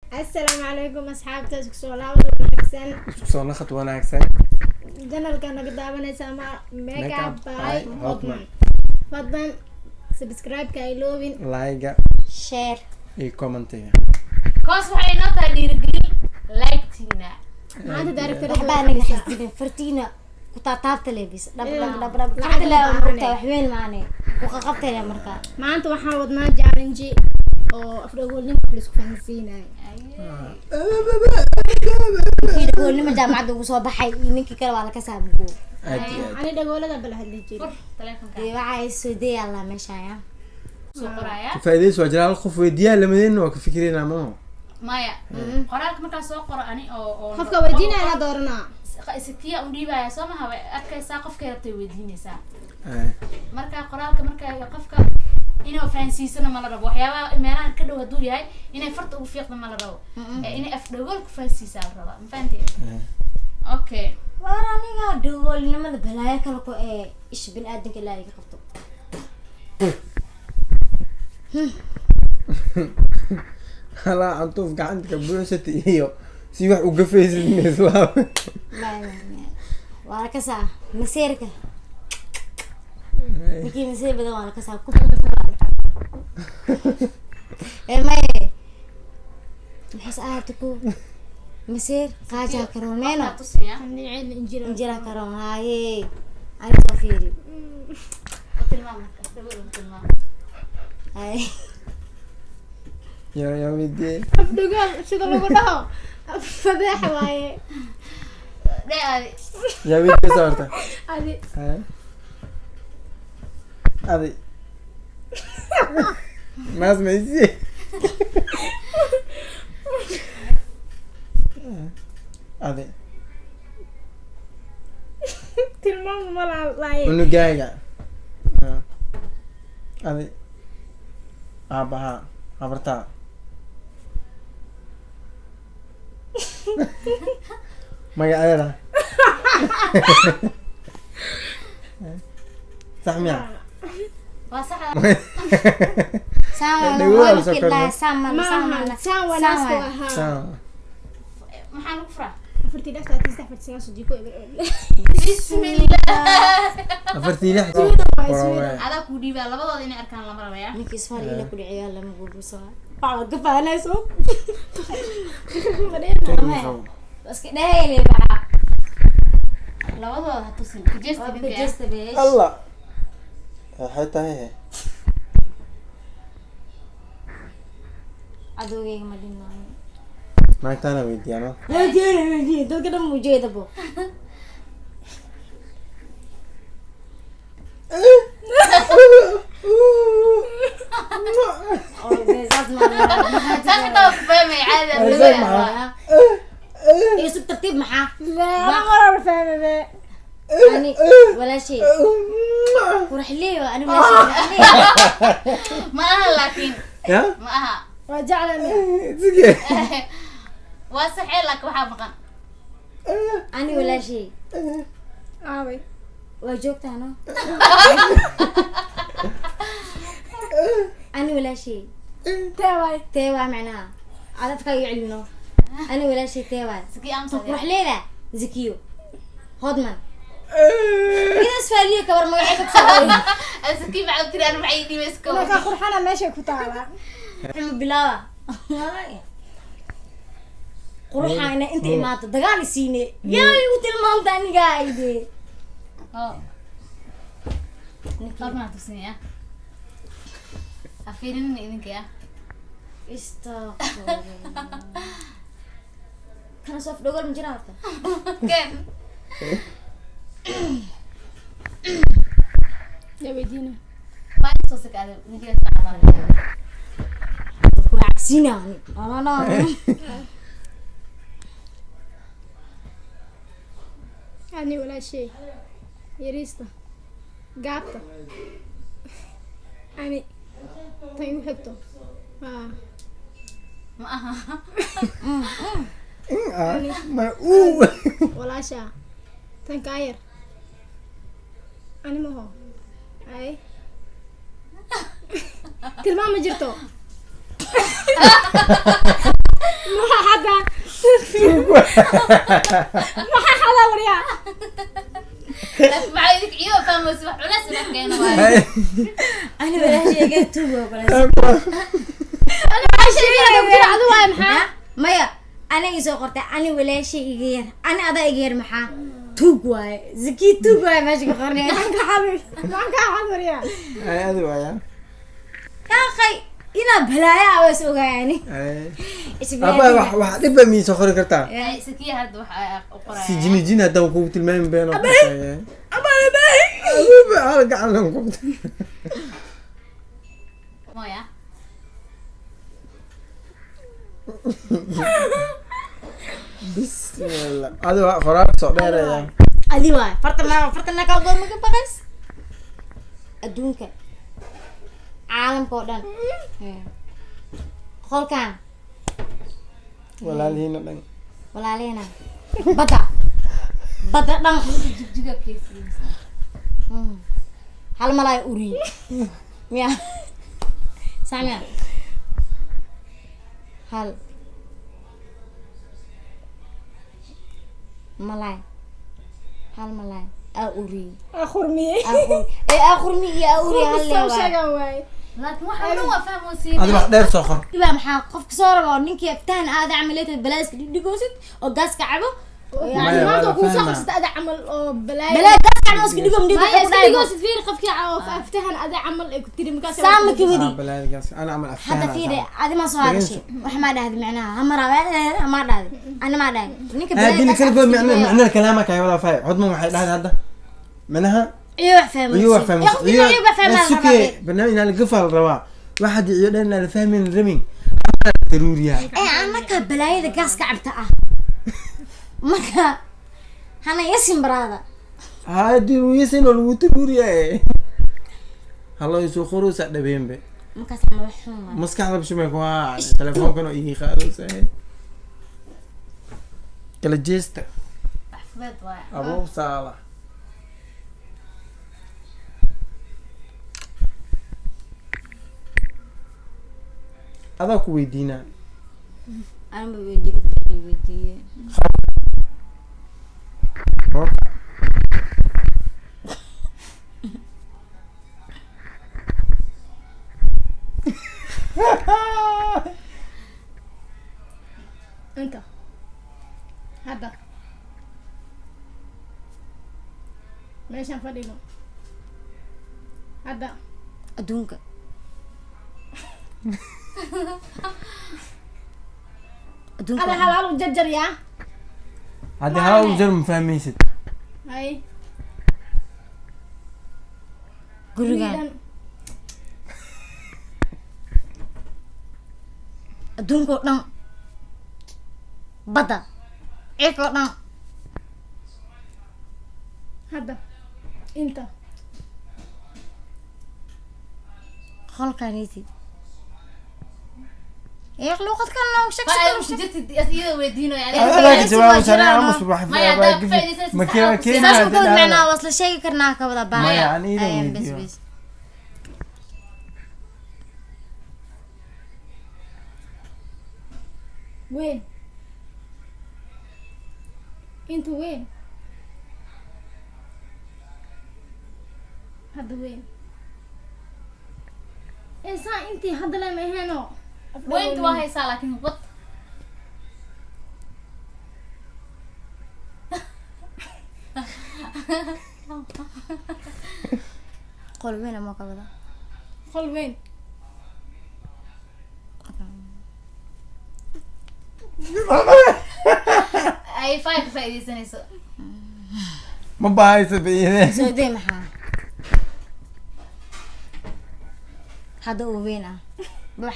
Assalaamu calaykum asxaabta, isku soo laabad wanaagsan. Isku soo naqad wanaagsan. Channelka naga daawanaysa ama Makeup Makeup by by Hodman. Hodman. Fadlan subscribe-ka ha iloobin. Like-ga, share iyo commentiga. Koos waxay inoo tahay dhiirigelin like-tiina. Maanta director Waxbaa naga xasdinin, fartiina ku taataabta lebis, dhab dhab dhab dhab. Lacag Farta le ma marka baahan. wax weyn maane ku qaqabtale marka. Maanta waxaan wadnaa challenge oo afdhagoolnimo wax laisku fahansiinayo. Ninkii dhagoolnimo jaamacadda ugu soo baxay iyo ninkii kale waa laka saabugo. Aad iyo aad. Ani dhagoolada bala hadli jiri. Fur taleefonka. Dee waxaa soo dayalla meesha ya. Soo qoraya. Faa'iidaysi waa jira, hal qof weydiiyaa, lamadeenna waa ka fikirina mamo. Maya, qoraalka markaa soo qoro ani oo Qofka weydiinaya la dooranaa. Sikiya un dhiibaya soo maha, way arkaysaa, qofkay rabtay weydiinaysaa. Marka qoraalka marka qofka inuu fahansiisana ma la rabo, waxyaabaha meelaha ka dhow hadduu yahay inay farta ugu fiiqda ma la rabo, ee inay afdhagool ku fahansiisaa la rabaa, ma fahanteen? Okay. Waar aniga dhagoolnimada balaayo kale ku ee isha biniaadanka ilaahay ka qabto. Halaa cantuuf gacanta ka buuxsata iyo si wax u gafaysid mislaam. Maya, maya, maya. Waa la kasaa maseerka, ninkii maseer badan waa la kasaa ku ee maye maxaas ahaata ku maseer qaajaa karoon meeno. Qofkaa tusiya. Injira karoon haye, ani soo fiiri. U tilmaam marka, afdhagool u tilmaam. Haye. Yaa yaa weydiiyey. Afdhagool sida lagu dhaho fadeexa waaye. Dhee adi. Yaa weydiiyey horta? Adi. Adi maas maysi. Adi. Tilmaam ma lahaye. Cunugaaga. Adi aabbahaa habartaa magaceeda sax miya? Waa sax. Saan Dhagool waa soo markii korna. dhahay saan ma Ma saan ahan ma saan wanaasku Saan waay. ahaa. Saan. Maxaa lagu furaa? Afartii lix, 33, 49, 30 0. Bismillah. Afartii lix. Sweden waay, Sweden. Adaa kuu dhiibaa, labadooda inay arkaan lama rabaya. Ninkii isfaar ila ku dhiciyaa lama guurguusaa waxaa ka faanayso. Iska dhahayle baa. Labadooda ha tusin, kajeesta idinka ya. Kajesta beesh. Allah, waxay tahay. Cadowgeyga ma dhinaayo. Naagtaana weydiiyaa no. Weydiin weydiin, dadka dhan ujeedabo. Saas xitaa waa ku fahmay caadi. Saas Afdhagool maxaa? Iyo sug tartiib maxaa? Lama marar fahmabe. Ani walaashay quraxley waa, ani walaashay quraxley. Ma aha laakiin. Ya. Ma aha. Waa jeclami. Sige. Waa saxee, laakiin waxaa maqan. Ani walaashay. Aaway? Waa joogtaa no, ani walaashay. Tee waay? Tee waa macnaha cadadkaa igu celino, ani walaashay tee waay? Siki amsa. Quraxleyda Zakiyo Hodman ida isfaaliyo kabar magaceeda kusoo qoray. Siki maxaa tiri? Ani maxay dhiibay iska. Marka qurxana meeshay ku taalaa. Wuxuu bilaaba quruxaana inta imaato dagaal isiine yaa igu tilmaamta aniga ayde. Oo qofna tusin ya, ha fiirinin idinka ya. Istaqfirullah, kana soof dhogol ma jiraa horta? Ken. Yaa weydiina? Waa intoo sik adi ninka isticmaala. Dadku waa cabsiina ani no no no. Ani walaashay yariista gaabta, ani tan igu xigto. Aa. Ma aha. Ma uu. Walaashaa tan kaa yar ani maho ay tilmaam ma jirto. Maxaa xadaa? Maxaa xadaa waryaa? Laakiin maxaa idinka iyadoo fahmaysa wax culays ina keeno waaye. Ani walaashayga tuug oo kale. Adu waay maxaa? Maya, aniga isoo qortay ani walaashay iga yar, ani adaa iga yar, maxaa tuug waaye? Zakii tuug waaye meesha ka qornay. Maxaan ka xaday? Maxaan ka xaday waryaa? Ay, adi waaya. Yaaqay, inaa balaayo ah waa is ogaay ani. Ay. Aba wax wax dhibba miisa qori kartaa. Ay, Sakiya hadda wax ay u qoraya. Si jini jini haddaan kugu tilmaami been oo qosaya. Abe hal gacan lan ku. Moya. Bismillah. Adi waa qoraal soo dheeraya. Adi waay, farta ma farta na kaa goorma ka baqays adduunka caalamka oo dhan. Qolkan. Walaalihiina dhan. Walaalihina, badda badda dhan. Jigjiga keesiisa. Hal malay uriye miya saamiya hal malay, hal malay aa uriye. Akhurmiyey. Ee aa khurmi iyo aa uriye hal Soo lee waay. sheegan waay. Laakiin waxa dhan waa fahmaysiin. Adi wax dheer soo qor. Baa maxaa qofka soo rabo ninkii aftahan aada camaleed balaaska dhigoosid oo gaaska cabo. Maya, Yani waa maanta la kuu soo fahmaa. qabsata ada camal oo balaayo. Balaa gaaska cabo iska dhigo mdhigo. Maya, iska dhigoosid fiir qofkii oo aftahan ada camal ay ku tiri markaas. Saama ka wadi. Ah, balaadgaas. Ana camal aftahan. Hadda fiiri, adi ma soo hadashay, wax maa dhahdi micnaha hamara maa dhahdi, ana maa dhahdi ninka. هذه كل قول معنى معنى كلامك يا ولا فاي عضمه waxay dhahday hadda manaha. Iyo wax fahmaysi. iyo wax fahmaysi. Iyo wax fahmaysi. Suke barnaamij la gafal rabaa waxa iyo dhan la fahmin rabin daruuriya. Ee anaka balaayada gaaska cabta ah marka hana yasin baraada. haadi wiisin oo lagu daruuriya hallo isu qorusa dhabeenbe. Markaas ama wax xun waay. Maskaxda bishimay ku haa telefoonkan oo ii qaadaysa kala jeesta. Wax fudeed waaye. Abuu saala. Adaa ku weydiinaa. Anba weydiiye weydiiye. Inta. Hadda. Meeshaan fadhino. Hadda. Adduunka. Adduunka. Ada hal hal u jarjar yaa. Haddii hal u jar ma fahmaysid. Hay. Gurigan. Dhan. Adduunka oo dhan, badda cirka oo dhan. Hadda. Inta. Qolkaniti ee luuqad kalena u sheeg. Waa ay ku jirtid iyadoo weydiinayo adiga. Adaa ka jawaab Waa anaa aamus wax. Maya, haddaa ku faa'iidaysanaysid, ma sax keen ah ku keen. Saas u kawad macnaa waa isla sheegi karnaa ka wada baa. Maya, aan iidan Ayaan bes weydiiyo. Bes. Weyn. Inta weyn. Hadda weyn. Ee saa intii hadda lama ahaynoo. Weynta waa haysaa laakiin wad. Qol weyn ama ka wada. Qol weyn. Ay fay ka faa'iidaysanayso. Ma bahaysa bayine. Soo dee maxaa hadda oo weyn ah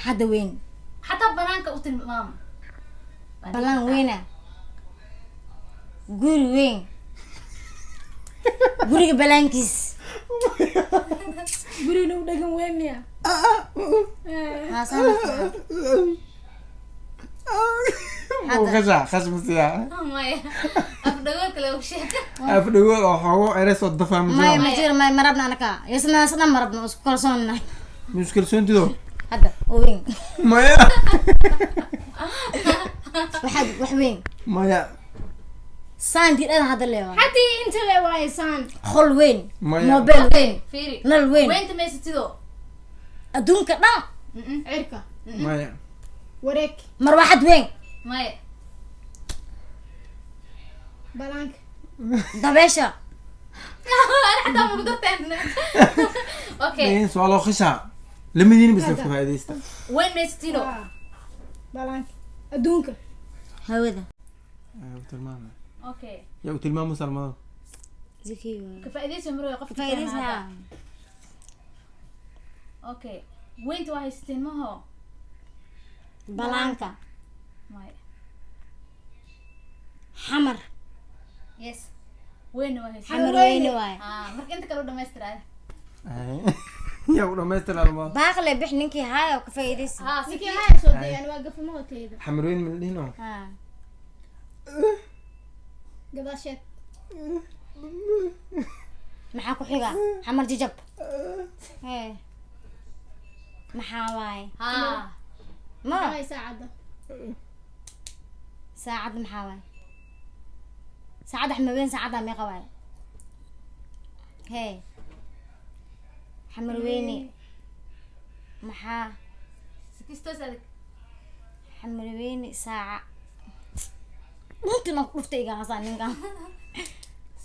hadda weyn. Xataa banaanka u tilmaam. Balan weyn ah, guri weyn, guriga balaankiis. Gurigna u dhagan weyn miya? Haasana fiican. Kasha khashmasiya. Maya, af dhagool kale u sheeg. Af dhagool oo xoogo eres oo dafaa. Maya. Ma Ma jiro, maya, ma rabna anaka yasna isna ma rabno, isku kalsoonnahay. Muskalsoontido. Hadda oo weyn. Maya. Waxaad wax weyn. Maya. Saantii dhan hadda leewa. Haddii inta le waaye saan. Qol weyn. Maya. Mobile weyn. Fiiri. Nal weyn. Weynta maysatido. Adduunka dhan. Cirka. Maya. Wareeg. Marwaxad weyn. Maya. Balaanka. Dabeesha. Ana xataa ma ku darteen. Okay. Dhegeyso, waa loo qishaa lamadiina bis ka faa'iidaysta. Weyn maysatino. Waa. Balaanka. Adduunka. Hawada. Yaa u tilmaamay. Okay. Yaa u tilmaamu salmada. Zaki. Ka faa'iidaysi marway qofka. Faa'iidaysa. Okay. Weynta waa haysateen maho. Balaanka. Maya. Xamar. Yes. Weynna waa haysateen. Xamar weyne waaye. Ah, marka inta kale u dhamaystiraay. Yaa u dhamaystira almaad. Baaqle bix ninkii haayo ka faa'iidaysa. Ah, ninkii sikii. haya soo dayaan waa gafama hoteeda. Xamarweyn ma la dhihino. Ha. Gadaasheed. Maxaa ku xiga? Xamar jajab. Hee. Maxaa waaye? Ah. Ma. Waaye saacadda. Saacad maxaa waaye? Saacad xamar weyn, saacadda meeqa waaye? Hee. Xamar weyne. Maxaa? Sikistoos adag. Xamar weyne saaca. Dhuntina ku dhuftay iga hasaa ninkan.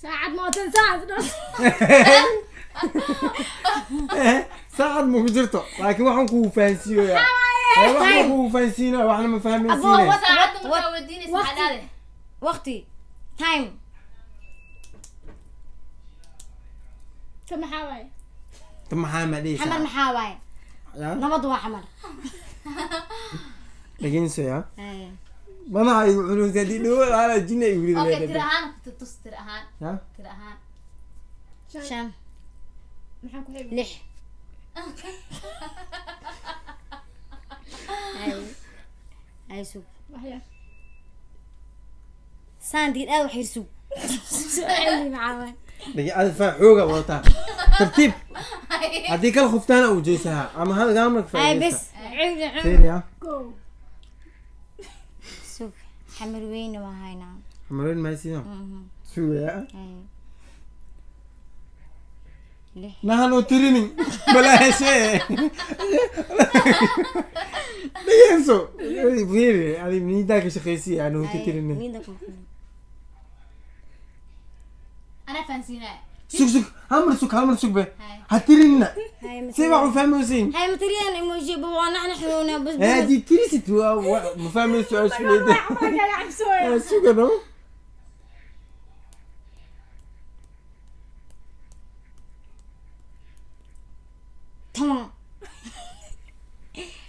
Saacad mootan saacad dhan. Saacad ma ku jirto, laakiin waxaan kugu fahansiiyoyaa. Waxaan kugu fahansiinaya, waxna ma fahmaysiinay. What- Saacadda what- markaa weydiinaysa maxaa dhahday? Waqti. Time. Ka maxaa waaye? Ta maxaa ma Xamar dhihaysaa? maxaa waaye? Yaa? Nabad waa xamar. Dhegeyso yaa. Hee. Madaxa igu culus haddii dhawo ala jinna igu ridi Okay, leedahay. tira ahaan ku tus, tira ahaan. Yaa? Tira ahaan. Shan. Maxaa ku xiga? 6. Hay. Hay sug. Wax yar. Saandiid aad wax yar sug. Su'aali maxaa waaye? Dhege aad faa xooga wadataa. Tartiib. Haddii kala khuftaana uu jeesaha ama hal gaamar ka Hay bes. faa'iidaysta. Fiiri yaa. Kow. Sug. Xamar weyne waa haynaa. Xamarweyn ma haysiino. Sugaya. Hay. 6. Nahan tirinin balaashe. Dhegeyso. Fiiri adi niidaa ka shaqaysiya aan ku tirinin. Miinda ku maqan. Anaa fahansiinaya. Sug sug hal mar sug, hal mar sug be. Hay. Ha tirinina. Hay Si wax u fahmaysiin. hay material emoji baba nahna xununa bas. Haddii tirisid waa ma fahmayso su'aasha weydiin. Markaa cabsooya. Sugano. 10.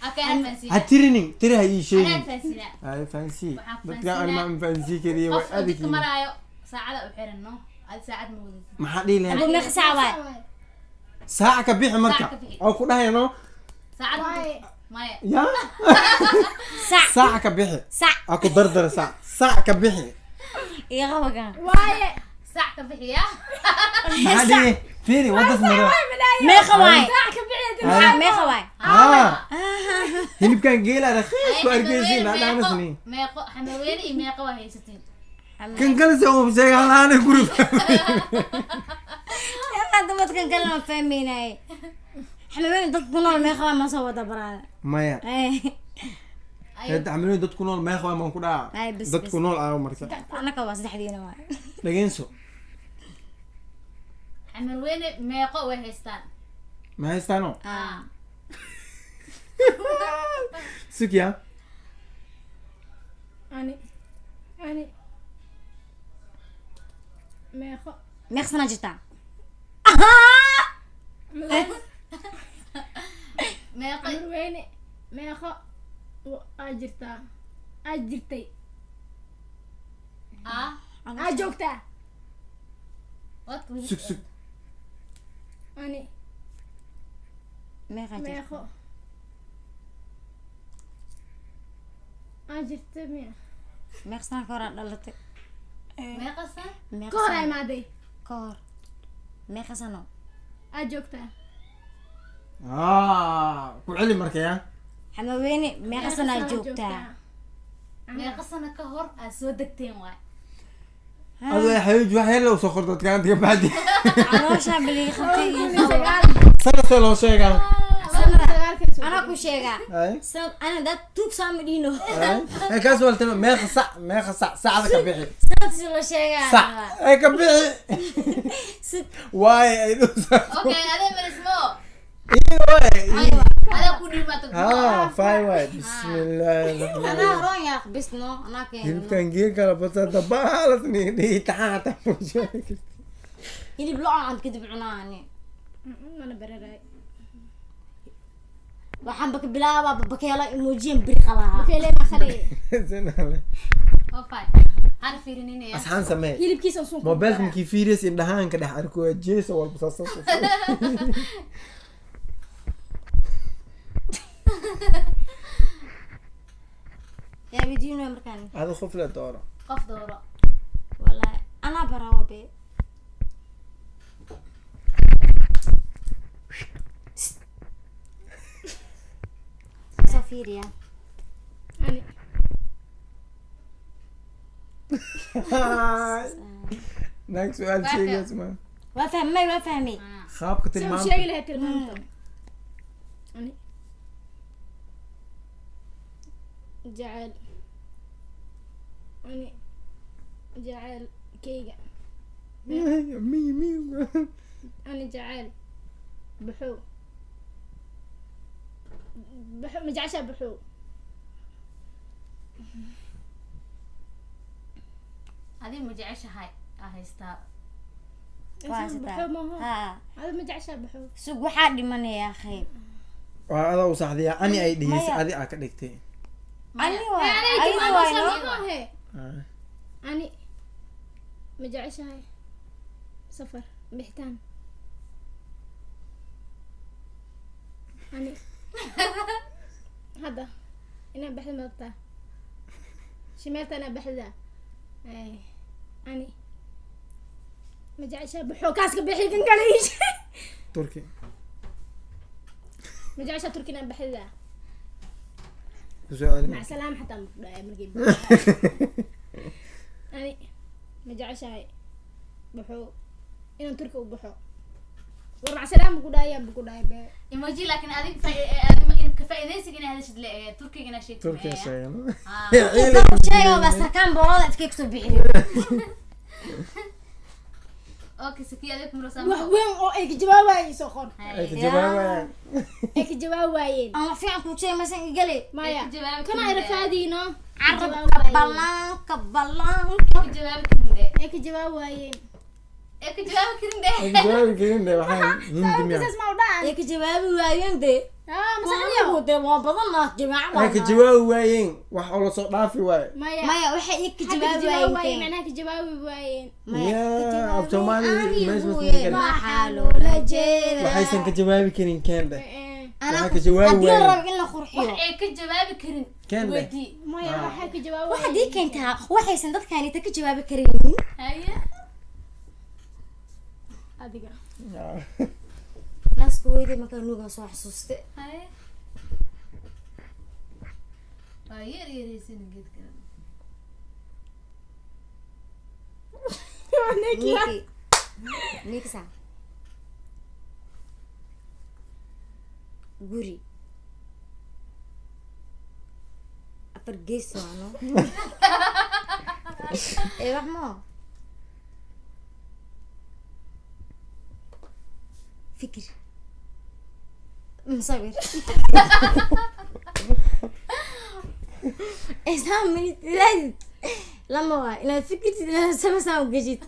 Okay, anaa Ha fahansiinaya. tirinin, tiri ha ii Anaa sheegin. fahansiinaya. Ay fahansi. Waxaan ku Dadka aan ma fahansiinaa. fahansi kariyo way Qof oo jidka adag. maraayo saacada u xiran no. Adi saacad ma wadatid. Maxaa dhihi lahayd? Abu meeqa saac waaye? Saac ka bixi marka. Saac ka bixi. Oo ku dhahayno. Saacad ma Waaye. wadatid. Maya. Yaa? Saac. Saac ka bixi. Saac. Aa ku dardara saac. Saac ka bixi. Iga qaba kan. Waaye. Saac ka bixiya. Maxaa dhihi? Fiiri wadas mara. Meeqa waaye? Saac ka bixi. Maxaa meeqa waaye? Haa. Hilibkan geela rakhiis ku arkaysiin hadhaanasni. Meeqo xamarweyne iyo meeqo waa haysatiin. Kan kale se uu sheegaa la'aan guri. Hadda dadkan kale ma fahmaynaaye. Xamar weyne dadka ku nool meeqa waaye ma soo wada baraada. Maya. Ay. Hadda xamarweyne dad ku nool meeqa waa maan ku dhaca. Ay, bas, Dad bas. ku nool aa marka. Anaka waa saddexdiina waaye. Dhageyso. Xamarweyne meeqo way haystaan. Ma haystaano? Ah. Sugya. Ani. Ani. Meeqo. Meeqa sanaa jirtaa? Meeqo. Xamarweyne. Meeqo. Aa jirtaa. Aa jirtay. Ah. Aa joogtaa. What? Sug sug. Ani. Meeqa jirtaa? Meeqo. Aa jirtay miya? Meeqa sana ka hor aad dhalatay? Meeqa san? Meeqa Ka hor aa sano? imaaday. Ka hor. Meeqa sano? Aa joogtaa. Ah, ku celi marka yaa. Xamar weyne meeqa sanaa joogtaa? Meeqa sano ka hor aad soo degteen waay? Adoo xabiib wax yar loo soo qorto dadkaan ka bacdi. Calooshaa balii qabtay. Sanadka loo sheegaa. Anaa ku sheegaa. Ay. Sanad ana dad tuug saama dhihino. Ay, kaas waa tilmaam. Meeqa sac, meeqa sac, sacda ka bixi. Sanad si loo sheegaa. Sac ay ka bixi. Waay ay dhuusa. Okay, adee marismo. Waay. Adaa ku dhiimaata. Ha, fay waay. Bismillaahi rahmaani. Anaa roon yaa bisno anaa keeno. Hilibkan gee kala basada baalas ni dhiitaan hata mujo. Hilib lo' aan kadib cunaani. Mana bararaay. Waxaan baka bilaabaa bakeela emojiyan biri qabaa. Keele ma khali. Sinale. Oh, fine. Hana fiirinina. Asxaan samee. Hilibkiisa sun. Mobilka markii fiiriyas indhahaan ka dhex arko waa jeesa walba saas saas. Yaa weydiinaya markaan. Adu qof la dooro. Qof dooro. Wallahi anaa barawo be. Soo fiiriya. Ani. Naag su-aal sheegays ma. Waa fahmay, waa fahmay. Qaabka Si uu tilmaamta. sheegi lahayd tilmaamta. Ani. Jecel. Ani. Jecel keyga. Mi mi. Ani jecel. Buxuu. Buxuu ma jeceshaa buxuu? Adii ma jeceshahay aa haystaa? Waa haysataa. Buxuu maaha. Haa. Adi ma jeceshaa buxuu? Sug, waxaa dhimanaya akhi. Waa adaa u saxdiyaa ani ay dhihis Maya. adi aa ka dhigtay. Ani waay, ayada waay no. Ani ma jeceshahay safar bixitaan? Ani hadda inaa baxda ma rabtaa? Shimeelta inaa baxda. Ay, ani ma jeceshahay buxuu? Kaaska bixi kan kale ii sheeg. Turki. Ma jeceshahay turki inaa baxda? Ku soo celi. Mac salaam xataa ma ku dhaaya markii. Ani ma jeceshahay buxuu inaan turki u baxo? War mac salaam ma ku dhaayaan ba ku dhaay be. Emoji laakiin adig adig ka faa'iidaysiga inaa hadashid le ee Turkiga inaa sheegtid. Turki sheegan. Dadku sheega waa sarkaan boolada afkay kasoo bixiyo. Okay, Saki, adig kumrosa. Wax weyn oo ay ka jawaabayeen soo qor. Ay ka jawaabayaan. Ay ka jawaab waayeen. Aan wax fiican kuu sheegay masan igale. Maya. Ay ka jawaabi kana karin. ay rafaadiino. Carabka ballaanka ballaanka. Ka jawaabi karin de. Ay ka jawaab waayeen. Ee ka jawaabi karin de. Ay ka jawaabi karin de waxaan hindi miya. Saas ma u dhacan. Ay ka jawaabi waayeen de. Ah, masaxdiyo. Anigu de waa badanaa jimaaca. Ay ka jawaabi waayeen wax oo lasoo dhaafi waaye. Maya. Maya, waxay ii ka Hadda ka jawaabi jawaab waayeen waayeen. macnaha ka jawaabi waayeen. Maya, ka Yaa, jawaabi af Soomaali meesha ma waayeen. siin karin. Maxaa loola jeedaa? Waxaysan ka jawaabi karin keende. Eh, Anaa waxay ka jawaabi haddii la waayeen. rabo in la qurxiyo. Wax ay ka jawaabi karin. Keen de. Weydii. Maya, waxay ka jawaab Waxaad waayeen. ii keentaa waxaysan dadkaanita ka jawaabi karin. Haye. Adiga. Naaska hooyaday markaa nuugaa soo xasuuste. Haye. Waa yar yaraysan geedkan. Niki nikisa guri afar gees waano ee wax moo fikir musawir isaan lama waa inaad fikirtid inaad sama u geshid.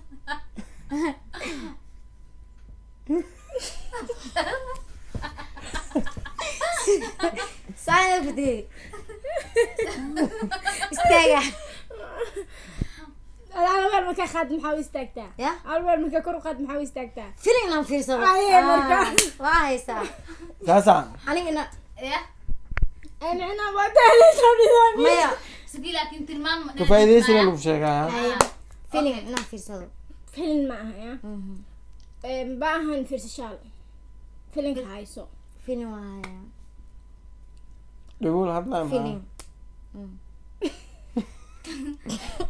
Saana ku tiri istaaga. Hal meel markaa qaad maxaa u istaagtaa? Ya. Hal meel markaa kor u qaad maxaa u istaagtaa? Filin inaan fiirsado. Aye, marka. Waa haysaa. Saasa. Aniga ina Ya. Ay, macnaha waa taalaysaa nidaam. Maya. Saki, laakiin tilmaam. Ka faa'iidaysiga lagu sheegaa. Filin inaan fiirsado. Filin ma aha ya. Ma ahan fiirsashaal. Filinka hayso. Filin waa hayaa. Dhagool hadlaa Filin. maxaa.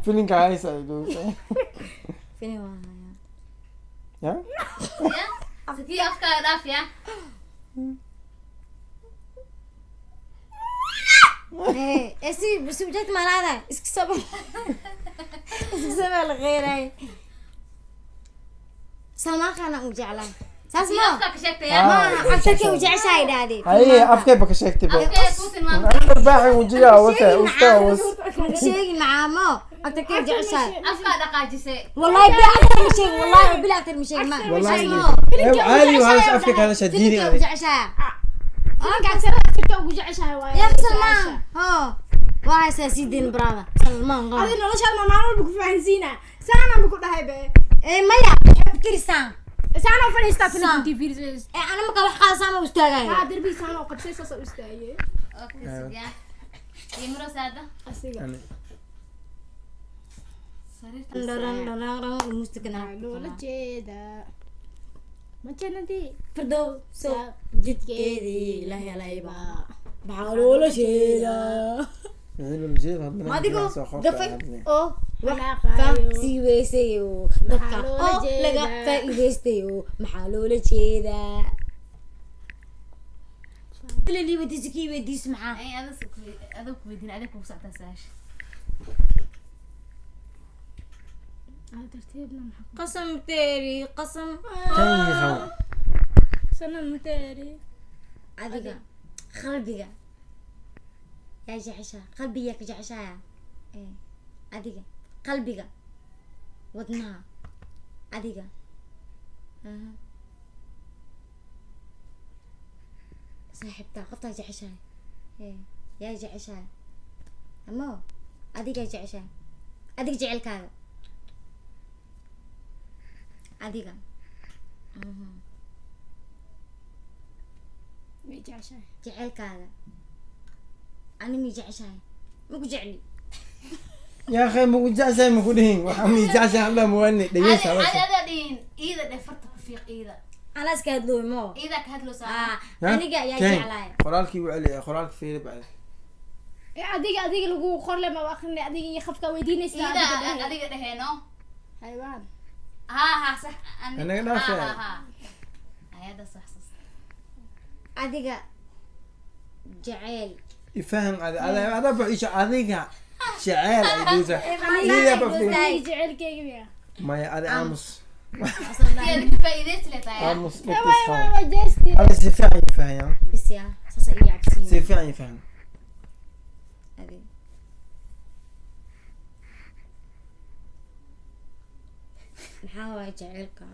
Filinka haysa ay dhowsa. Filin waan hayaa. Ya. Ya Zakiya, afkaaga dhaaf ya. Ee, ee, si subject maanaada iska soo, iska soo la qeeray. Salmaan Khan aan u jeclaa saas Zakiya, ma afkaa ka sheegtay ya. Ah. maaha actarkay u jeceshahay dhahday. Haye, afkay ba ka sheegtay ba. Afkee kuu tilmaamay? Ana baaxi wajiga wasa usta was. Sheegi macaamo, actarkay u jeceshahay. Afkaa dhaqaajisay. Wallahi bila actar ma sheegi, wallahi bila actar ma sheegi ma. Wallahi Filinka ugu caadi jeceshahay waa afka kala shadiini. Filimkay u jeceshahay. Filinka ugu jeceshahay waaye. Ya Salmaan ho, waa haysaa sii deyn brother Salmaan Khan. Adi noloshaada ma maalin walba ku fahansiinaa saanaan ba ku dhahay be. Ee, maya, waxay ku tiri saan. Saanaa fadhiistaa Saan. filimka intii fiirsanays. Ee, ana markaa wax qaada saan ma istaagayo. Haa, derbii saan oo qabsay, saas oo istaagay. Okay, Zakiya. Iyo miro saada. Asiga. Sariirta. Dharan dharan dharan muusikana. Maxaa loola jeedaa ma jannadii Firdowso jidkeedii la helayba, maxaa loola jeedaa? Ma adigoo gafay oo wax ka sii weysayo dadka Maxaa loola oo laga jeedaa? faa'iidaystayo, maxaa loola jeedaa? Lii weydiiso, kii weydiiso maxaa? Ay, adag ku weydiin, adag kugu socdaa su-aasha. Ah, tartiibna maxaa? Qasam teeri qasam. Sanam teeri. Adiga qalbiga yaa jeceshaa? Qalbiga ka jeceshaaya? Ee, adiga qalbiga, wadnaha adiga. Aha. Saaxiibtaa qoftaa jeceshahay? Ee, yaa jeceshahay amo? Adigaa jeceshahay? Adiga jecelkaaga adiga. Way jeceshahay. Jecelkaaga ani mi jeceshahay? Maku jecli. Ya akhay, maku jeceshahay maku dhihin, waxaa mi jeceshahay alla muwaani dhegeysa. Adi Hadasha. Adaa dhihin iida dheh, farta ku fiiq iida. Anaa iska hadlooy mo. Iidaa ka hadloosaa. Ah, aniga yaa jeclahay? Qoraalkii u celi, qoraalka fiiri bacdi. Ee, adiga adiga lagu qorle ma aqrinay, adiga iyo qofka weydiinaysa Iida. adiga dhahay. Adiga dheheeno. Xaywaan. Ha ha, sax. Anaga dhaaf. Ha ha ha, ayada sax sax. Adiga jeceel. Ifaham adi ada buxisha adiga jeceel ay dhigeysa Iida ba fiiri. Aniga jecelkeyga miya? Maya, adi aamus. Si adiga faa'iidaysi le tahay. Aamus. Waay dhegtiis waay qabo. Waay jeesti. Adi si fiican ifaham. Bis ya, saasa ii Si cabsiin. fiican ifaham. Adiga maxaa waay jecelka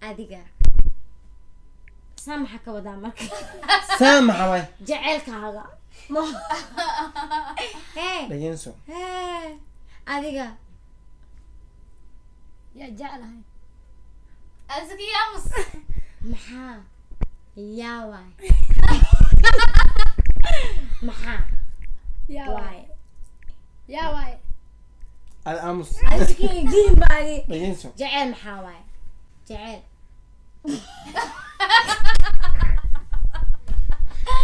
adiga? Saa maxaa ka wadaa marka? Saa maxaa waay? Jecelkaaga hee. Dhegeyso. Hee, adiga. Yaa jeclahay? Azkiya, aamus. Maxaa yaa waay? Maxaa Yaa waay? waay? Yaa waay? Adi aamus. Adiga diin baadi. Dhegeyso. Jecel maxaa waay jecel?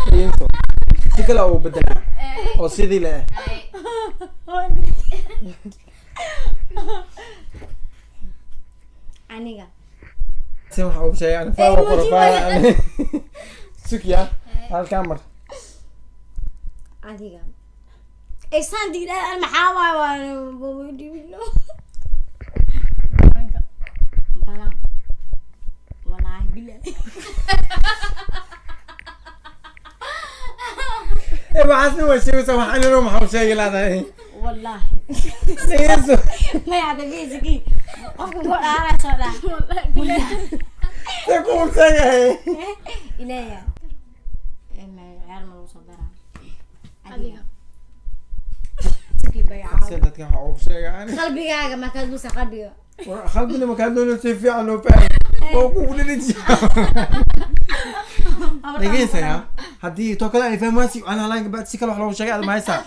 Dhegeyso, si kale uu bedelaa oo sidii le ah. Ay. Aniga. Si waxa uu sheegay ani faawa profile ani sukya halkaa mar. Adiga isaan diidhaan maxaa waay? Waan balan, walaahi bilahi. Ee, waxaasna waa sheegaysaa, wax anina maxaa u sheegi laadahay? Wallaahi. Dhegeyso. Maya, hada fiisikii qofka ku dhaanaa soo dhaa. See kuu sheegay? Ilaaya ciyaar ma lagu soo daraa? Adiga. Sikii bayacaa. Se dadka waxa uu sheegay ani. Qalbigaaga markaad buusa qalbiga. Qalbina makaa doonay si fiican loo fahmo oo kugu dhidhiji. Dhegeysaya, haddii to kale ay fahmaasi ana halaan bacd si kale wax loogu sheegay, aad mahaysaa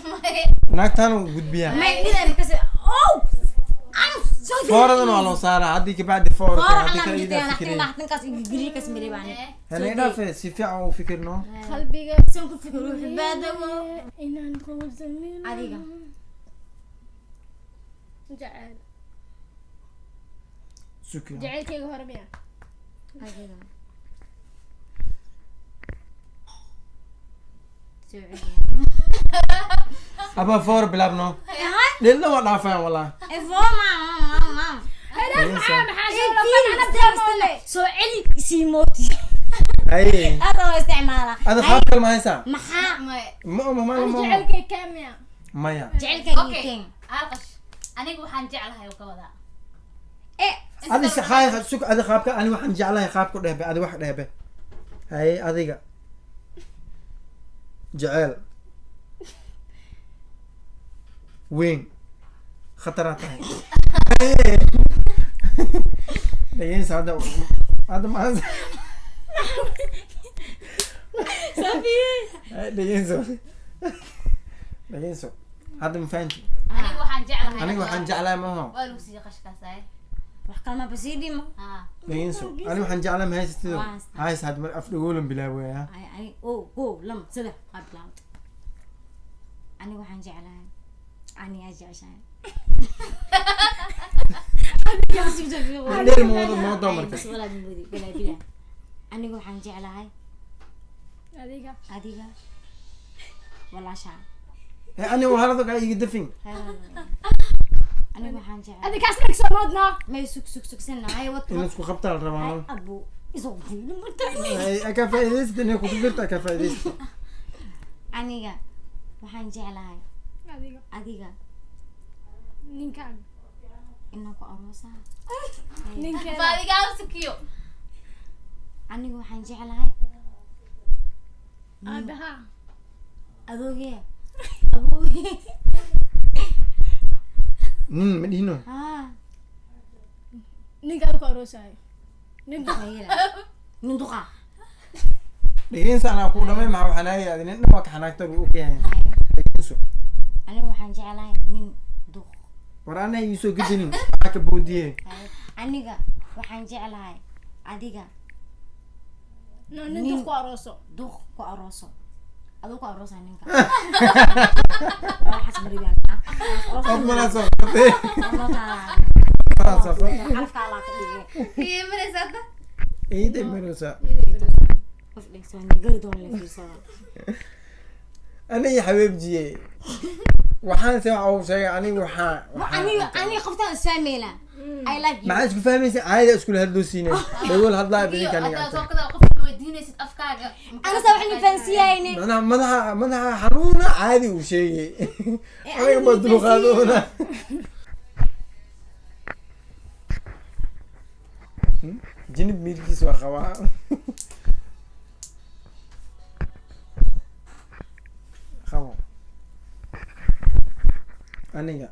naagtaan u gudbiyaa. May mid ay kasi. Oh, I'm so Fooradan waa loo saaraa haddii kabacdi foora Foora haddii camal kale jirtay idaa ana fikireen. Naxtinkaas iyo gariirkaas maray baan. Hana idhaafe si fiican u fikirno. Qalbiga San ku fikir wuxuu baadawo. Inaan quusanin. Adiga. Jacayl. Suki. Jacaylkayga hore miya? Adiga. Soo celiya. Aba foor bilaabno. Dhilna waa dhaafayaan wallah. Eh, foora ma ma ma. Maxaa maxaa Eh, soo la fiiri, ana istana, istana. Soo celi isii mooti. Haye. Aad oo isticmaala. Ada qaab kale ma haysaa? Maxaa Maya. Ma ma ma ma. Jacaylkay kaa miya? Maya. jecelkaaga Okay. keen? Alqash. Aniga waxaan jeclahay oo ka wadaa. Eh, Adi saxaay suk adi qaabka ani waxaan jeclahay qaabku dhehbe adi wax dhehbe. Haye adiga. Jecel. Weyn. Khatara tahay. Haye. Dhegeysa hadda hadda ma Safiye. Haye, dhegeyso. Dhegeyso. Hadda ma fahanti. Aniga waxaan jeclahay. Aniga waxaan jeclahay maaha. Waa lagu siiyey qashkaas ay. Wax kale ma basiidhimo. Ah. Dhegeyso. Ani waxaan jeclahay ma haysatido. Waan haystaa. Hays had mar af dhagoolan bilaabaya. Ay ay oh go lam saddex waa bilaabtay. Aniga waxaan jeclahay. Ani aa jeceshahay. Dheer moodo moodo marka. Bas walaa moodi bilaa bilaa. Aniga waxaan jeclahay Adiga. adiga walaashaa. Ani wahalada kaa iga dafin. Aniga waxaan jeclahay. Adiga kaas dhig soo moodno. May sug sug sugsanna hay wad In isku qabtaa la rabaa. hay abu isoo fiirin marta. Ay aka faa'iidaysata inay ku fikirto aka faa'iidaysato. Aniga waxaan jeclahay Adiga. adiga Ninkaaga. inaan ku aroosaa. Ninkeeda. Baadiga amsikiyo. Aniga waxaan jeclahay Aabaha. adoogee awoogee. Nin ma dhihino. Haa. Ninkaaga ku aroosayo. Nin duq. Mayla. Nin duqa. Dhegeysa anaa ku dhamay maxaa waxaan aayay adi nin dhan waa ka xanaagta lagu ogyahay. Dhegeyso. Aniga waxaan jeclahay nin duq. War anaa iisoo gedinin. Waxaa ka boodiyey. Aniga waxaan jeclahay adiga No, nin duq ku arooso. duq ku arooso. Aduu ku aroosaa ninka. Waxaas maribaan. Qof malaa soo qabtay. Malaa soo qabtay. Calafka Allah ka dhigay. Iimanaysa hadda. Iiday maraysaa. Qof dhegsan gari doon la fiirsada. Ani iyo xabeebjiyey. Waxaan se waxa uu sheegay aniga waxaa Aniga aniga qoftaan isfahmayna. I like you. maxaa isku fahmaysa caadi iskula hadloosiinay dhagool hadlaa bidinka aniga Haddaa agta. soo kada qof weydiinaysid afkaaga. Ana saa waxaan fahansiyayne. macnaha madaxa madaxa xanuuna caadi uu sheegay aniga ba dulqaadoona. Jinib miirkiis waa qabaa. Qabo aniga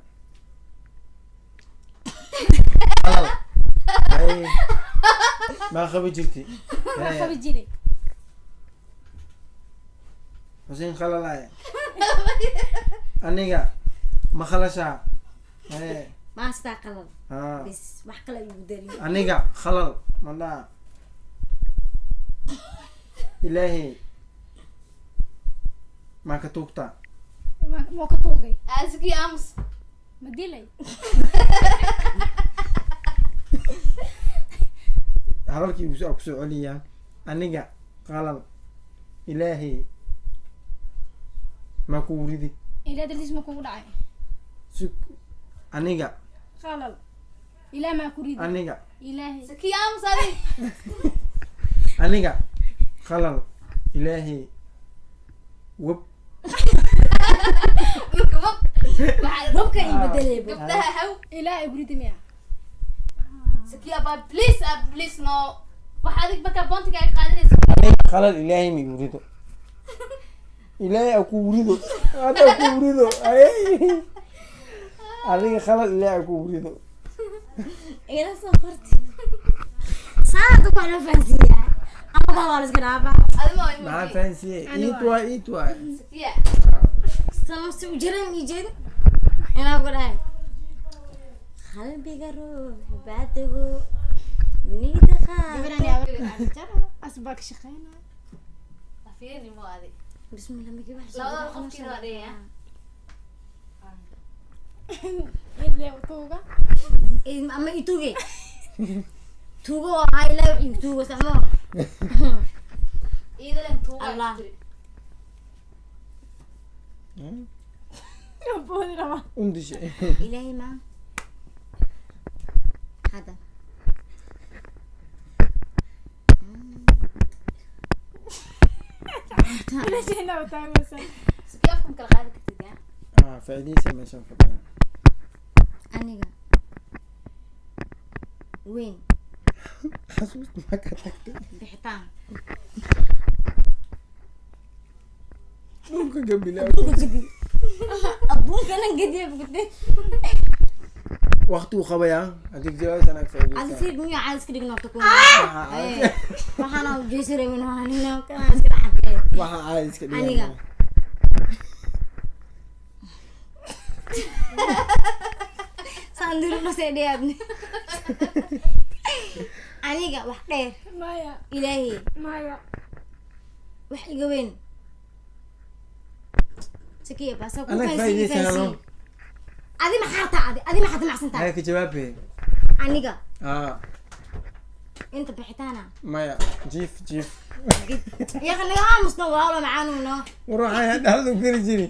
Halal. Ay, maa qabi jirti? Waa qabi jiray. Xuseen khalalaya aniga ma khalashaa? Ee, Ma sidaa qalad. haa. Bas wax kale igu darin. Aniga khalal ma dhaha ilaahay maa ka tuugtaa? Ma ka tuugay? Aski aamus. Ma dilay? Hadalkii uu kusoo celiyaa aniga qalal ilaahay maa kugu ridi? Ilaa dartiis ma kugu dhacay? Sug aniga Qalal. Ilaa maa ku ridi. Aniga Ilaahay. Sakiyo aamus adi. Aniga qalal ilaahay web Dhulka bab. Waxaa Wabka ii bedelay. gabdhaha haw. Ilaa ay ku ridi miya? Sakiyo abaa please ah please no. Wax adig markaa boontiga ay qaadanaysa. Aniga qalal ilaahay ma igu rido, ilaahay a kugu rido hadda a kugu rido. Ay adiga qalal ilaahay a kugu rido. Ila soo qorti. Saa dadka waa loo fahansiiyaa. Ama kale waa la iska dhaafaa. Adi ma Maxaa fahansiiyey? Iit waay, iit waay. Sakiya. Sama si u jiran ii jeeda. Inaa ku dhahay. Qalbiga ruux baa dego niyada qaar. Asbaa ka shaqeynaya. Fiirini mo adi. Bismillah, magi wax soo Labada baxo, qofkiina waa dhigaya. Idle tuuga. Ama ituge tuugo oo ahaa ilaa ituugo saxmo. Iidalan tuuga. Allah. Tiri. Boodi rabaa. Undishe. Ilaahay ma hadda. Ilashayna wataagaysa. Sikii afka ma kala qaadi kartid yaa. Ah, faa'iidaysi meeshaan fadhiya. Aniga weyn. Xasuusta ma ka tagtay? Bixitaan. Dhulka gabilaa. Adduunka gedi, adduunkana gediya bugte. Waqti uu qabayaa haddii jawaabta anaga Adi faa'iidaysa. si miyo caadi iska dhigno horta kuwa. Waxaa caadi- Waxaana jeesiraymin anina kana iska dhaxalkee. Waxaa caadi iska dhigaa. Aniga. Saan dirno see dhiyaabne aniga wax dheer. Maya. Ilaahi. Maya. Wax iga weyn sakiya baasa ku Anaga fahansiin. faa'iidaysanano. Fahansiin adi maxaa taa adi adi maxaa damacsan tahay? Haya, ka jawaabee. Aniga. Ah. Inta bixitaana. Maya, jiif jiif. Yaqa naga aamusno walaalo macaanuno. War waxaan dhexda u geli jiri.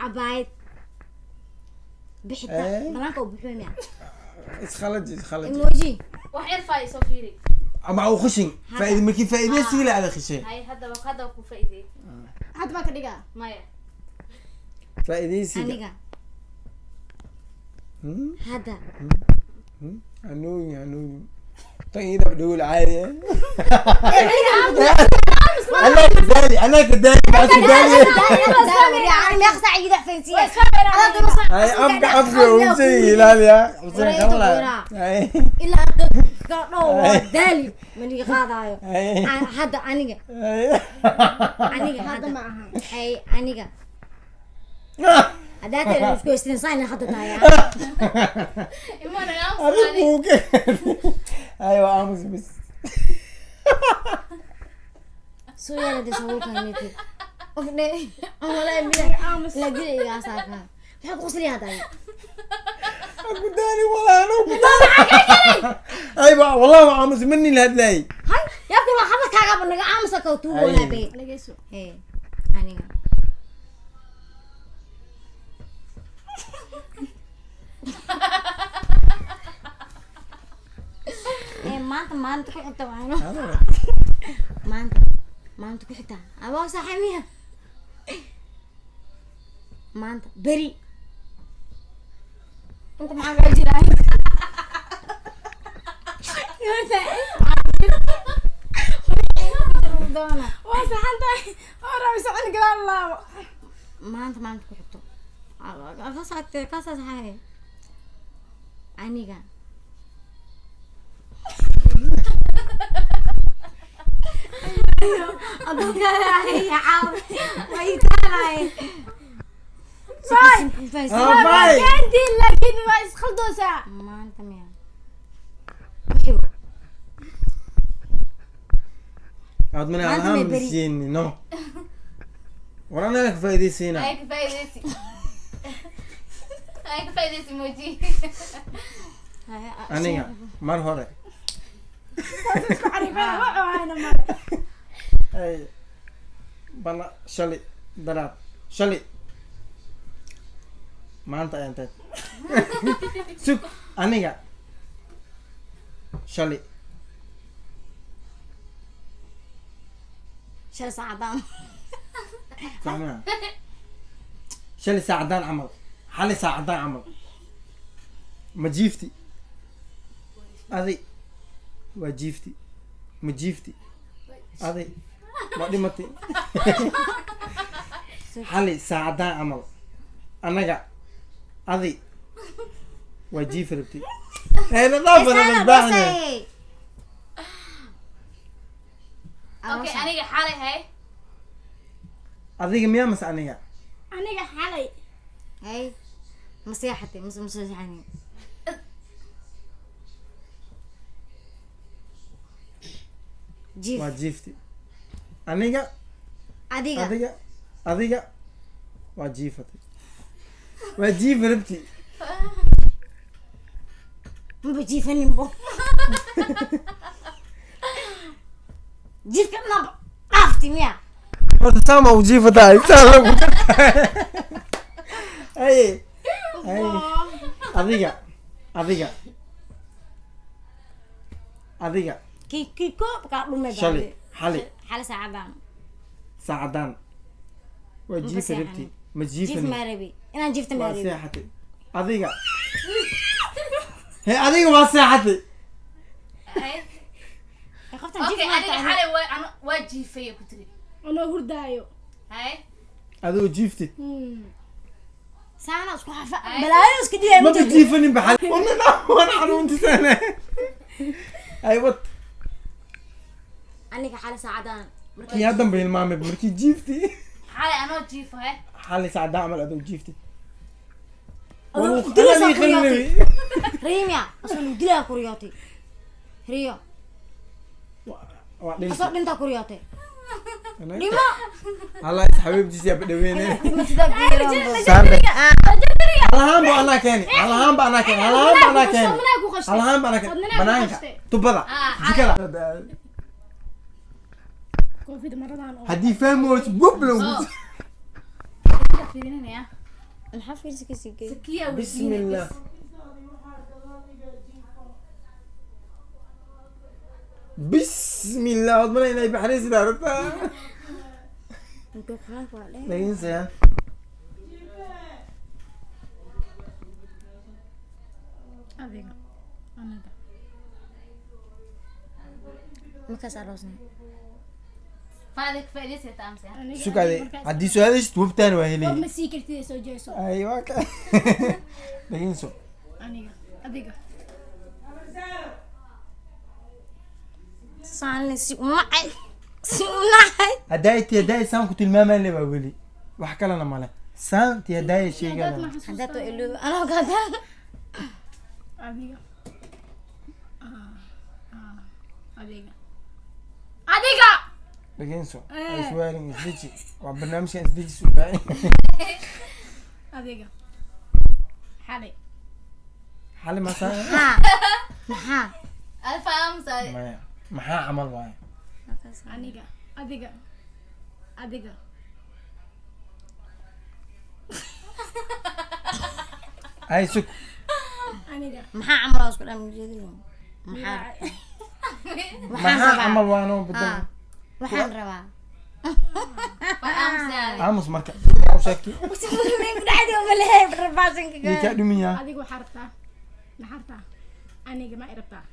Cabaayad bixitaan. Eh? Banaanka u buxuy miya? Iskhalaji, iskhalaji. Emoji. Wax yar faa soo fiiri. Ama u khashin faa'iido markii faa'iidaysiga la ada khashin. Hay, haddaba haddaba ku faa'iideey. Hadda baa ka dhigaa. Maya. Faa'iidaysiga. Aniga. Hmm? Hadda. Hanooyin hanooyin tan iyada dhagool caadi ah. Anaa ka daali, anaa ka daali, maxaa ku daali? Ay, afka afka uu sheegi ilaaliya xuseen kamala. Ay. Ilaa gabdho waa daali maniga qaadaayo. Ay. Hadda aniga. Ay. Aniga. Hadda hadda ma aha. Ay, aniga haddaa tira isku haysteen saan hadda tahay. Ima naga Adigu aamusnaadi. uu ka ay waa aamus bis. Soo yeelade sabuulka niti ofne walaa bila la dila iga saaka maxaa ku qosliya hadda? Aku daali walaa, anuu ku daali. Ay ba wallahi waa aamus mani la hadlaayay. Hay yaa kula hadalkaagaba naga aamusa ka tuugoonaa be. Dhageyso. Hey, aniga ee maanta maanta ku xigta waano maanta maanta ku xigta abaa saaxiibiya maanta beri inta maxaa kaa jiraa? Doona. Waa saxan tahay oo raba socon gadaal laabo. Maanta maanta ku xigto kasaa saxay aniga. Ah, bye. Keentiin laakiin waa iskhaldoosaa. Maanta miya ku xigo? Aad mana Maanta ahaan may beri. siini no war anaga ka faa'iidaysiina. Ay ka faa'iideysi. Ay ka faa'iideysi moji. Aniga mar hore. Saas isku carifeen wax oo hayna male. Ay bana shalay daraad shalay maanta ayaan tahay sug aniga shalay. Shalay saacadaan. Fahmina shalay saacadaan camal, xalay saacadaan camal ma jiifti adi waa jiifti ma jiifti adi ma dhimatay xalay saacadaan camal annaga adi waa jiifi rabtay ee nadaafana badbaahne. Okay, aniga xalay hay. Adiga miyaa mase aniga? Aniga xalay. Hay. Ma seexatay mase ma soo seexanin? Jiif. Waa jiifti. Aniga. Adiga. Adiga, adiga waa jiifatay, waa jiifa rabti. Maba jiifanin bo, jiifka dhanba dhaafti miya? Horta saama u jiifatahay, saa lagu ay ay. Adiga, adiga, adiga. Kii koob kaa dhumay. Shalay, xali. Xali saacadaan. Saacadaan waa Ma jiifa seexanin. Rabti ma Jiif jiifanin? Maa rabi inaan jiifta, maa Waa rabi. Seexatay adiga. He, adiga waa seexatay. Hay. Qoftan jiif Okay, maa aniga tahay. xalay waa waa jiifay ku tiri. Anoo hurdaayo. Hay. Adigoo jiiftid. Saana isku xafa Ay. balaayo iska dhigay. Maba jiifanin ba xali, wana waan xanuuntisane ay wat. Aniga xali saacadaan. Kii haddan ba hilmaamay markii jiifti. Xalay anoo jiifo, hay. Xali saacadaan camal adoo jiiftid. Adoo dilaa kuriyootay riimya, asoo lagu dilaa kuriyootay riyo. Waa Asoo dhinta. Dhintaa kuriyootay, dhimo. Allah is xabiibtiisa yaa badhaweene. Dhimatida geeroonbo. Saande halahaan ba anaa keeni, halahaan ba anaa keeni, halahaan ba anaa keeni, Wadnaha ku qashtay. halahaan ba anaa keeni. Wadnaha ku Banaanka qashtay. tubada Ah, jikada. Koofida maradaan oo Haddii fahmoos wub lagu. Oh. Fiirinaya. Maxaa fiirsi ka sii geey? Sakiya weydiinay. Bismillah, bismillah, waad malay inay baxraysid aragtaa. Intuu quraanka waa dheer. Dhegeynsaya. Adiga, aniga. Markaas aroosnay. Faadi ka faa'iidaysa amse. Aniga. Sugade haddii su-aashid wubtaan waa War helay. ma sii kartid, soo jeeso. Ay, waa ka dhegeyso. Aniga, adiga. Saanle si unacay, si unacay. Haddaay ti haddaay saan ku tilmaamaan le waa weli wax kalena male, saan ti haddaaya Dad ma sheegana. xasuusta. Haddaad waa iloobi anoo gaadaan. Adiga. Ah, ah, adiga, adiga. Dhegeyso. Eh. Iswaarin, isdeji, waa barnaamijkan isdeji sugaa. Adiga, xalay. Xali masaa. Maxaa, maxaa? Alfa amse. Maya, maxaa camal waaye? Aniga, adiga, adiga. Ay, sug. Aniga. Maxaa camal oo isku dhan jeedin? Maxaa waxaan Maxaa rabaa? Camal waanoo bedel. Ah, waxaan rabaa. Fa amse. Aamus marka u sheegti. Dhacdi umalehay rabaashanka. Iyo kaa dhumiyaa. Adiga waxaa rabtaa, maxaa rabtaa? Aniga ma i rabtaa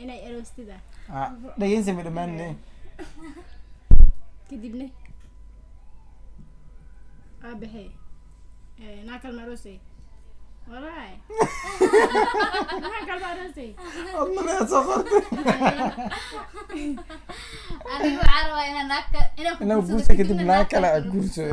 inay aroostida? Ah, dhegeysa, ma dhammaanine. Kadibna aabahe naa kalma aroosay, walahi naa kalma aroosay. Od malaya soo qortay. Aniga waxaa rabaa inaan naag ka inaan ku Inaa guursado, guursa kadib kadibna naag kale aad guurso.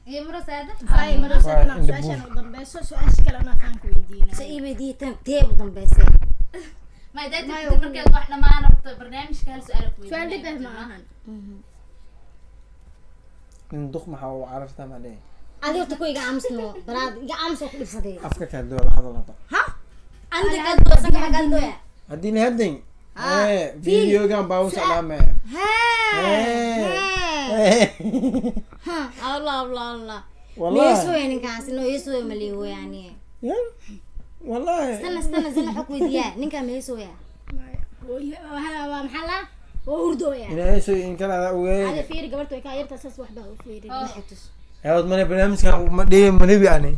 Iyo maro saada. Ay maroosay. Waa in the Su-aashan u dambeyso, su-aasha kale anaa faan ku weydiinay. So ii weydiiyey tan tee u dambeysay. Ma idaa tagtid markaad wax dhammaan rabto barnaamijka, hal su'aal ku Su-aal dhib ah ma ahan. Nin duq maxaa u carartaa maa dhihi. Adiga horta ku iga aamusno balaad, iga aamus oo ku dhibsaday. Afka kaa doola hadal hadda. Ha, anta kaldoya, sanka kaldoya. Haddii na haddayn. Ah, Eh, videogan baa u socdaame. Hee, allah, allah, allah. Wallahi. Meesooya ninkaasi no yeesooya maliiwo yani. Ya, wallahi. Istana, istana, istana, xog weydiiyaa ninkaa meesooya. Waa maxaa la waa hurdooya. Ilaahay soo in kala adaa Ada ogeey. fiiri, gabarta way kaa yartaa, saas waxbaa u fiirin. Aad mana barnaamijkan ma dhihi ma nebi ani.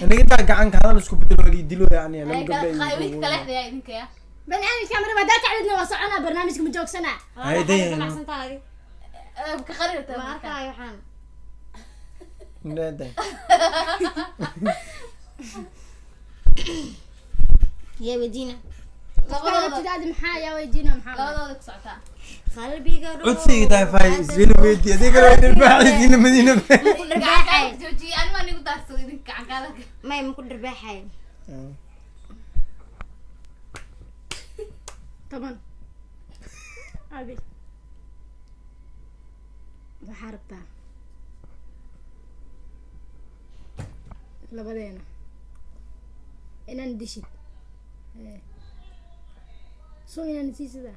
Aniga intaa gacan ka hadal isku bedelo waa dilo yani lama gabdha. Wiilka kale xdaya idinka ya. Barnaamijka marba haddaa kacdidna waa soconaa, barnaamijka ma joogsanaa. Hay dayan. Ganacsantaadi. Ka qarirta. Ma arkaayo waxaan. Leedahay. Yaa weydiina. Labadooda. Rabtid maxaa yaa weydiina maxaa Labadooda ku socotaa. Qalbiga ruux. Codsiga tahay faay isina weydii adiga kale dhirbaaxaysiina madiina. Maku dharbaaxay. Gacankaada joojiye, anima nigu daarsado idinka gacankaada. May maku dharbaaxay. 10. Adi waxaa rabtaa labadeena inaan dishid. Eh. So inaan siisida.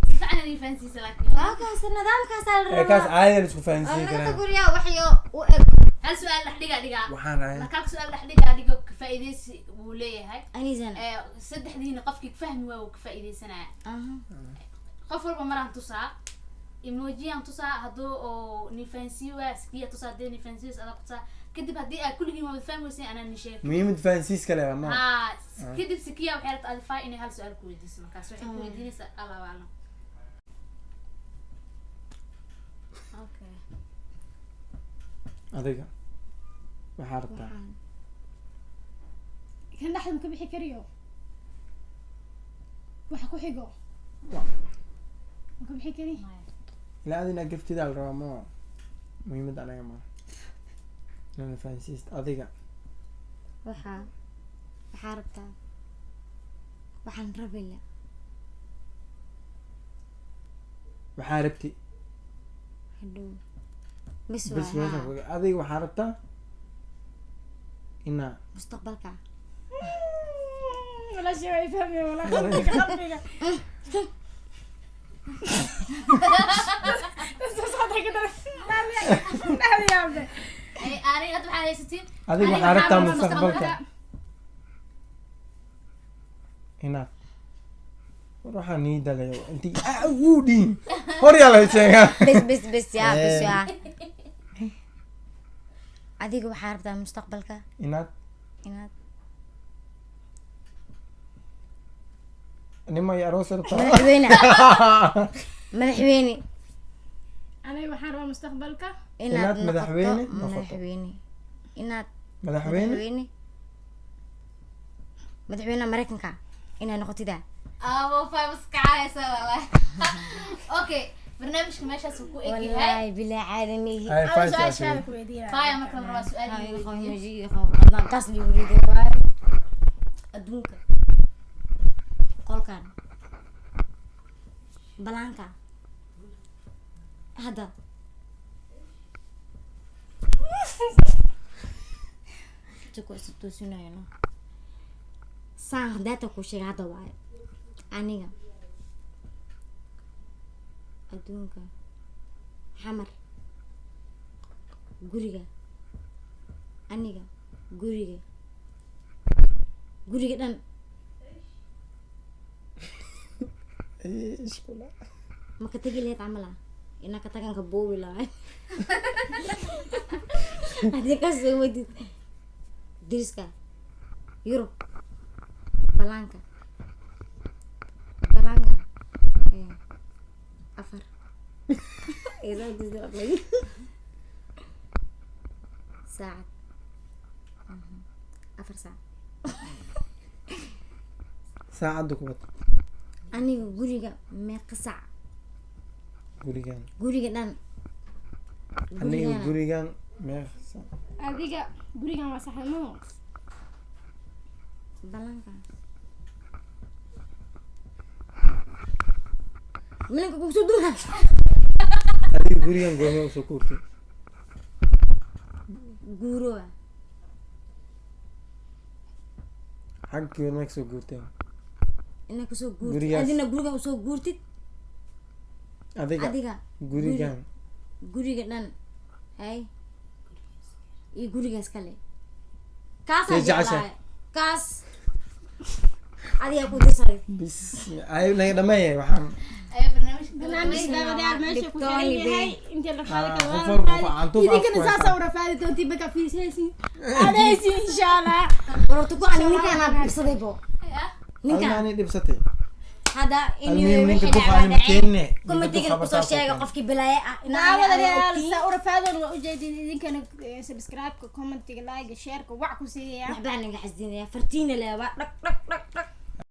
Si fiican inay fahansiisa laakiin. Kaas nidaamkaasaa la Kaas rabaa. caadi la isku fahansiin Naga karaa. guryaa waxyo u eg. Hal su'aal dhex dhiga dhigaa. Waxaan ahay Marka hal su'aal dhex dhigaa dhigo ka faa'iidaysi wuu leeyahay. Aniisana. Saddexdiina qofkii fahmi waa wuu ka faa'iidaysanaya. Qof walba maraan tusaa emojiyaan tusaa, hadduu oo ni fahansiiyo waa sikiya tusaa, haddii ni fahansiiyo adaa ku tusaa. Kadib haddii aad kulligiin wada fahmi weyseen anaa ni sheeg. Muhiimad fahansiis kale waa ma Haa, kadib sikiya waxay rabtaa adifaa inay hal su'aal ku weydiiso. Markaas waxay ku weydiinaysaa Allahu aclam. Okay. Adiga waxaa rabtaa Kan dhexda ma ka bixi kariyo, waxa ku xigo ma ka bixi kari. Ilaa adina gaftidaa la rabaa ma muhiimad anaga ma inaan fahansiist adiga. Waxaa rabtaa waxaan rabila. Waxaa rabti. Hadhow bes. Bas. Waay Meesha adiga waxaa rabtaa inaa mustaqbalka. Walaashay way fahmeen walaa qalbiga qalbiga. Ay, aniga hadda waxaad haysatiin. Adiga Aniga waxaa rabtaa waxaa rabaa mustaqbalka inaad war waxaa nii dalayo intii wuu dhihin hor yaa la sheegaa. Bes bes bes yaa bes yaa. Adiga waxaa rabtaa mustaqbalka inaad inaad nima iyo aroos rabtaa. Madaxweyne, madaxweyne. Aniga waxaan rabaa mustaqbalka inaad Inaad madaxweyne noqoto noqoto. Madaxweyne inaad madaxweyne. Madaxweyne, madaxweynaha Maraykanka inaad noqotida. Abo five iskacaysa wallahi. Okay, barnaamijka meeshaas uu ku eg yahay. Wallaahi bilaa caadamihi. Ay, Adi five su-aashaada ku weydiinaya. Faya marka la rabaa su'aal inuu weydiiyo. Kaas liigu riday waaye adduunka qolkan balaanka hadda jiko isu toosinayno saan hadaata ku sheega hadda waaye aniga adduunka xamar guriga aniga guriga guriga dhan. Ishkula. Ma ka tegi lahayd camal ah inaa ka tagan ka boobi lahay haddii ka soo wadid deriska Yurub balaanka balaanka. 4 saacad. 4 saac. Saacadda ku wad. Aniga guriga meeqa saac? Gurigan. Guriga dhan. Aniga Gurigana. Gurigan meeqa Adiga gurigan waa saxnimo. Balanka minanka kugu soo duuna. Adiga gurigan goormee usoo kuurtay? Guurowa. Xagga goormee kasoo guurtay? Inaa kasoo guurtid. Gurigaas. Adina gurigan usoo guurtid. Adiga adiga gurigan guriga dhan hay iyo gurigaas kale kaasaa See jeceshahay? jeclahay kaas adigaa ku dirsay. Bis ay naga dhameeyay waxaan. Ay, barnaamijka Barnaamijka daawadayaal meesha ku xiran Dhibtooni yahay intii la rafaadi Ah, karo waa qof la walba rafaadi. cantuuf Idinkana afku saasa haysta. u rafaadi doontiin markaa fiirsaysiin adaysi insha Allah. Warorta ku ani ninkaan aan dhibsaday bo. Ninkaan Adiga ani dhibsatay. Hadda Almuhim, inuu ninka wixii duqa dhacay ani waa dhacay. makeenne. Ninka Commentiga duqa kusoo habartaa sheega ku qofkii balaaye ah inaa Daawadayaal saa u rafaadoon waa ujeedin idinkana subscribe-ka, commentiga, like, share-ka wac ku siiya. Waxbaa naga xasdinaya fartiina leeba dhag dhag dhag dhag.